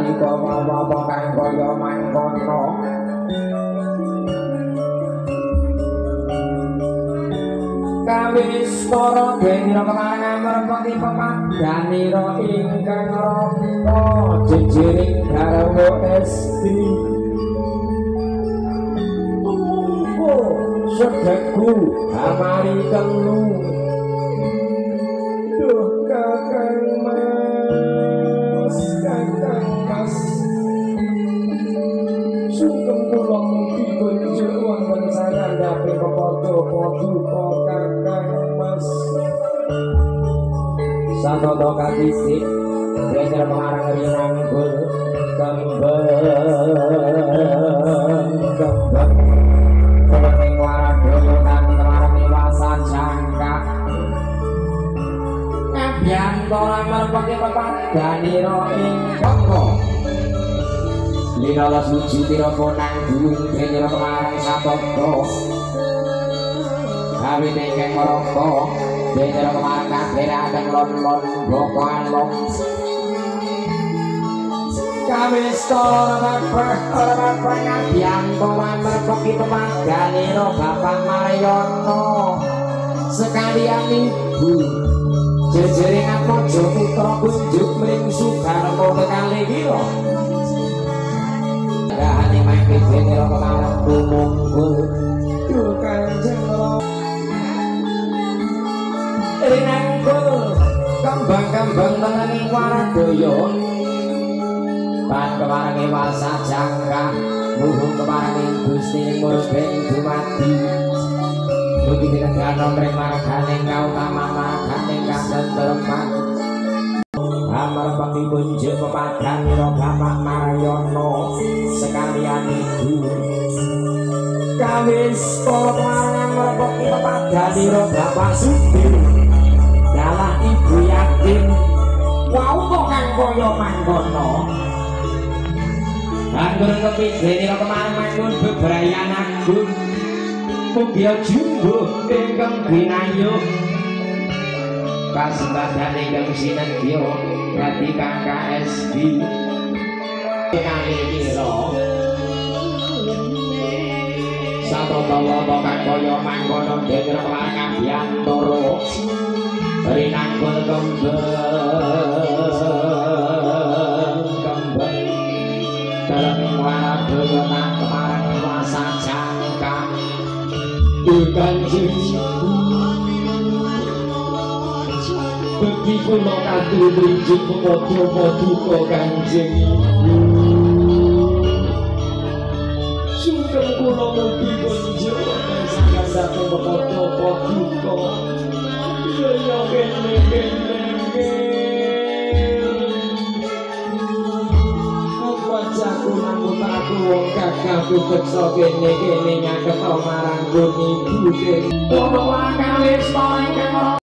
Nalika apa kang kaya mangkono kawis para denira kemarang merpati pepadhanira ingkang raka jejering garwa estri tumungkul sedegu hamari telu. Duh Kakang Mas, Kakang Mas, sugeng kula mugi kunjuk wonten sakandhape pepadha paduka Kakang Mas. Satata kadhisik denira kemarang rinanggul kembang kembang ing waradaya lan kemarang wasa jangka ngabiyantara merpati pepadhanira ing koko linala suci tiraka nang gunung denira kemarang satata awit ingkang maraka denira kemarang kadheraken lon-lon baka alok kawista bapak ngabiyantara merpati pepadhanira Bapak Maryono sekalian ibu jejering atmaja putra kunjuk mring Sukarma kekalih kira dahane mangke denira kemarang tumungkul. Duh Kanjeng rinanggul kembang-kembang tengening waradaya pan kemarange wasa jangka nuhun kemarange Gusti Murben dumadi mugi dinegano mring margane kautaman margane katentreman amarpati kunjuk pepadhanira Bapak Maryono sekalian ibu kawis para kemarang merpati pepadhanira Bapak Sudir dalah ibu yatim wau kok kang kaya mangkono. Anggur kepidhenira kemarang manggon bebrayan agung mugi jumbuh ingkang binayuh kasembadan ingkang sinedya dadi KKSB kalih kira satata wata kang kaya mangkono denira kemarang ngabiyantara rinanggul kembang kembang dalem waradaya tak kemarang wasa jangka. Duh Kanjeng bagi kula katur mrinjing pepadha paduka Kanjeng Ibu sugeng kula mugi kunjuk wonten sakandhape pepadha paduka ya kene kene wajahku nang putraku wong gagah pupeksa kene kene nyaket marang ibu kene. Wong kawis ingkang